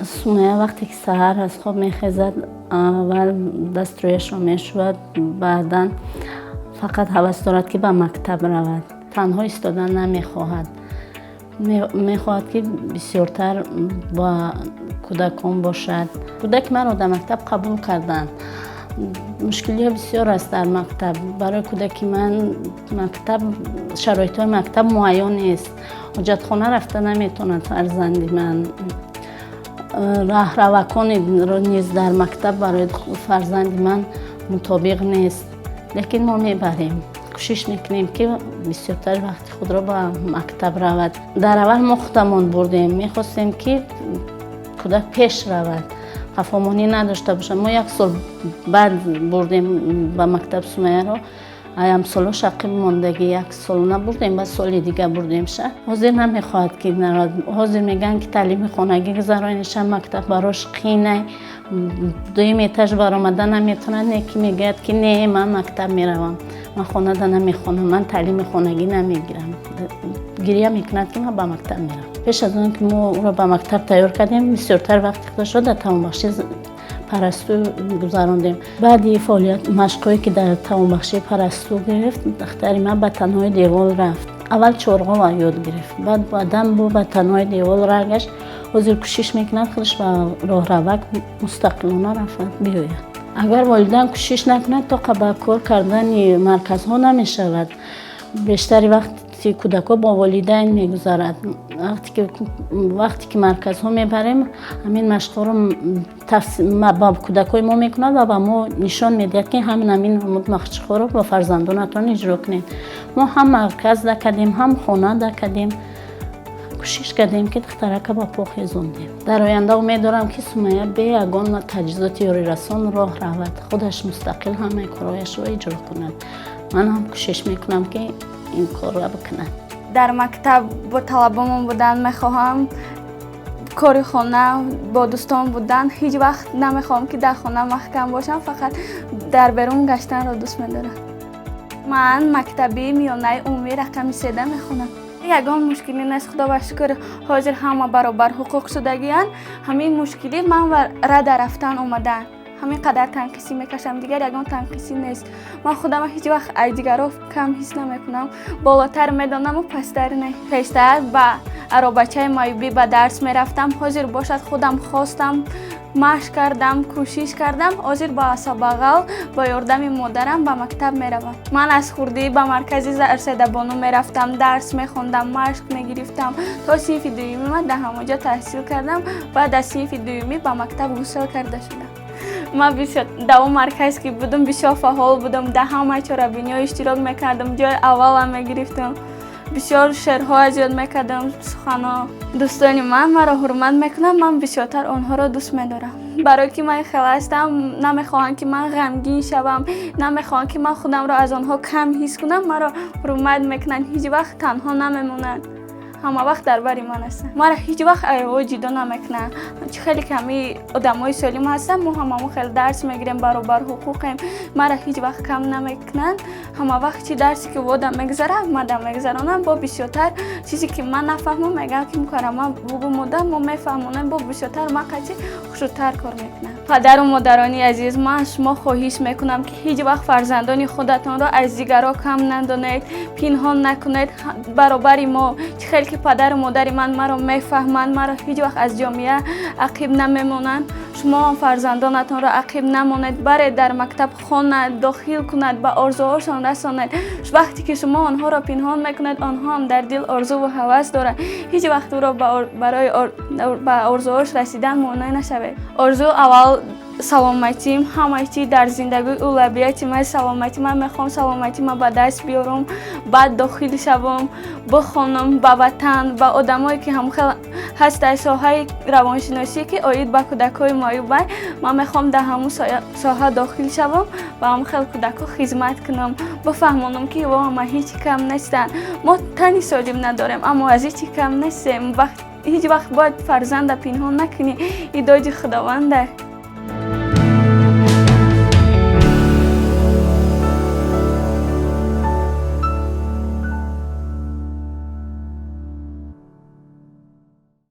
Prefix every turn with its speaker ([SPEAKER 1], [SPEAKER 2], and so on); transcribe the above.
[SPEAKER 1] Сумая вақте ки саҳар аз хоб мехезад, аввал дастрӯяшро мешӯяд, баъдан фақат ҳавас дорад, ки ба мактаб равад. Танҳо истодан намехоҳад, мехоҳад, ки бисёртар ба кӯдакон бошад. Кӯдаки маро дар мактаб қабул карданд. Мушкилиҳо бисёр аст дар мактаб. Барои кӯдаки ман мактаб, шароитҳои мактаб муҳайё нест. Ҳоҷатхона рафта наметавонад фарзанди ман. Раҳравакони низ дар мактаб барои фарзанди ман мутобиқ нест, лекин мо мебарем, кӯшиш мекунем, ки бисёртар вақти худро ба мактаб равад. Дар аввал мо худамон бурдем, мехостем, ки кӯдак пеш равад, қафомонӣ надошта бошад. Мо як сол баъд бурдем ба мактаб Сумаяро. Ҳамсолош ақиб мондагӣ, як сол набурдем, баъд соли дига бурдемша. Ҳозир намехоҳад, ки наравад. Ҳозир мегӯянд, ки таълими хонагӣ гузарониша, мактаб барош қийнай, дуюм этаж баромада наметавонад. Не ки мегӯяд, ки не, ман мактаб меравам, ман хонада намехонам, ман таълими хонагӣ намегирам. Гиря мекунад, ки ман ба мактаб меравам. Пеш аз он ки мо ӯро ба мактаб тайёр кардем, бисёртар вақти худашро дар тавонбахшӣ «Парасту» гузарондем. Баъди фаъолият, машқҳое ки дар тавонбахшии «Парасту» гирифт, духтари ман ба танаҳои девол рафт. Аввал чорғова ёд гирифт, баъд баъдан бо ба танаҳои девол роҳ гашт. Ҳозир кӯшиш мекунад, худаш ба роҳравак мустақилона рафт биёяд. Агар волидайн кӯшиш накунад, то ба кор кардани марказҳо намешавад. Бештари вақти кӯдакҳо бо волидайн мегузарад. Вақте ки марказҳо мебарем, ҳамин машқҳоро ба кӯдакҳои мо мекунад ва ба мо нишон медиҳад, ки ҳамин ҳамин машқҳоро бо фарзандонатон иҷро кунед. Мо ҳам марказ дакардем, ҳам хона дакардем, кӯшиш кардем, ки духтарака ба по хезондем. Дар оянда умед дорам, ки Сумая бе ягон таҷҳизоти ёрирасон роҳ равад, худаш мустақил ҳамаи корҳояшро иҷро кунад. Ман ҳам кӯшиш мекунам, ки ин корро бикунад.
[SPEAKER 2] Дар мактаб бо талабамон будан мехоҳам, кори хона, бо дӯстон будан. Ҳеҷ вақт намехоҳам, ки дар хона маҳкам бошам, фақат дар берун гаштанро дӯст медорам. Ман мактаби миёнаи умумии рақами 3-да мехонам. Ягон мушкилӣ нест, худо ба шукр, ҳозир ҳама баробар ҳуқуқ шудагиянд. Ҳамин мушкилӣ ман рада рафтан омадан, ҳамин қадар танқисӣ мекашам, дигар ягон танқисӣ нест. Ман худама ҳеҷ вақт аз дигарҳо кам ҳис намекунам, болотар медонаму пасттар не. Пештар ба аробачаи маъюбӣ ба дарс мерафтам, ҳозир бошад, худам хостам, машқ кардам, кӯшиш кардам, ҳозир ба асабағал бо ёрдами модарам ба мактаб меравам. Ман аз хурдӣ ба маркази Зарседабону мерафтам, дарс мехондам, машқ мегирифтам. То синфи дуюмӣ ман дар ҳамон ҷо таҳсил кардам. Баъд аз синфи дуюмӣ ба мактаб гусел карда шудам. Ман бисёр дар он марказ ки будам, бисёр фаъол будам, дар ҳама чорабиниҳо иштирок мекардам, ҷои аввалам мегирифтам, бисёр шеърҳо аз ёд мекардам, суханҳо. Дӯстони ман маро ҳурмат мекунанд, ман бисёртар онҳоро дӯст медорам, барое ки ман хел ҳастам. Намехоҳанд, ки ман ғамгин шавам, намехоҳанд, ки ман худамро аз онҳо кам ҳис кунам. Маро ҳурмат мекунанд, ҳеҷ вақт танҳо намемонанд, ҳама вақт дар бари ман ҳастанд. Маро ҳеҷ вақт айҳо ҷудо намекунанд. Чӣ хеле ки ҳамаи одамои солим ҳастанд, мо ҳамамо хеле дарс мегирем, баробар ҳуқуқем. Маро ҳеҷ вақт кам намекунанд. Ҳама вақт чӣ дарсе ки водам мегузарад, мадам мегузаронам. Бо бисёртар чизе ки ман нафаҳмам, мегӯям, ки Мукаррама, бугӯ, модар, мо мефаҳмонем. Бо бисёртар ман қати хушрӯтар кор мекунам. Падару модарони азиз, ман аз шумо хоҳиш мекунам, ки ҳеҷ вақт фарзандони худатонро аз дигарҳо кам надонед, пинҳон накунед. Баробари мо, чӣ хел ки падару модари ман маро мефаҳманд, маро ҳеҷ вақт аз ҷомеа ақиб намемонанд, шумо ҳам фарзандонатонро ақиб намонед. Баред, дар мактаб хонад, дохил кунад, ба орзуҳошон расонед. Вақте ки шумо онҳоро пинҳон мекунед, онҳо ҳам дар дил орзуву ҳавас доранд. Ҳеҷ вақт ӯро барои ба орзуҳош расидан монеъ нашавед. Орзу аввал саломатим. Ҳамаи чи дар зиндагии улавияти ман саломатӣ. Ман мехоҳам саломатӣ ма ба даст биёрам, баъд дохил шавам, бихонам, ба ватан, ба одамое ки ҳамхел ҳаст, соҳаи равоншиносӣ, ки оид ба кӯдакҳои маъюбай. Ман мехоҳам дар ҳамун соҳа дохил шавам, ба ҳамхел кӯдакҳо хизмат кунам, бифаҳмонам, ки во ҳама ҳеҷ кам нестанд. Мо тани солим надорем, аммо аз ҳеҷ кам нестем. Ҳеҷ вақт бояд фарзанда пинҳон накунӣ, и доди Худованда.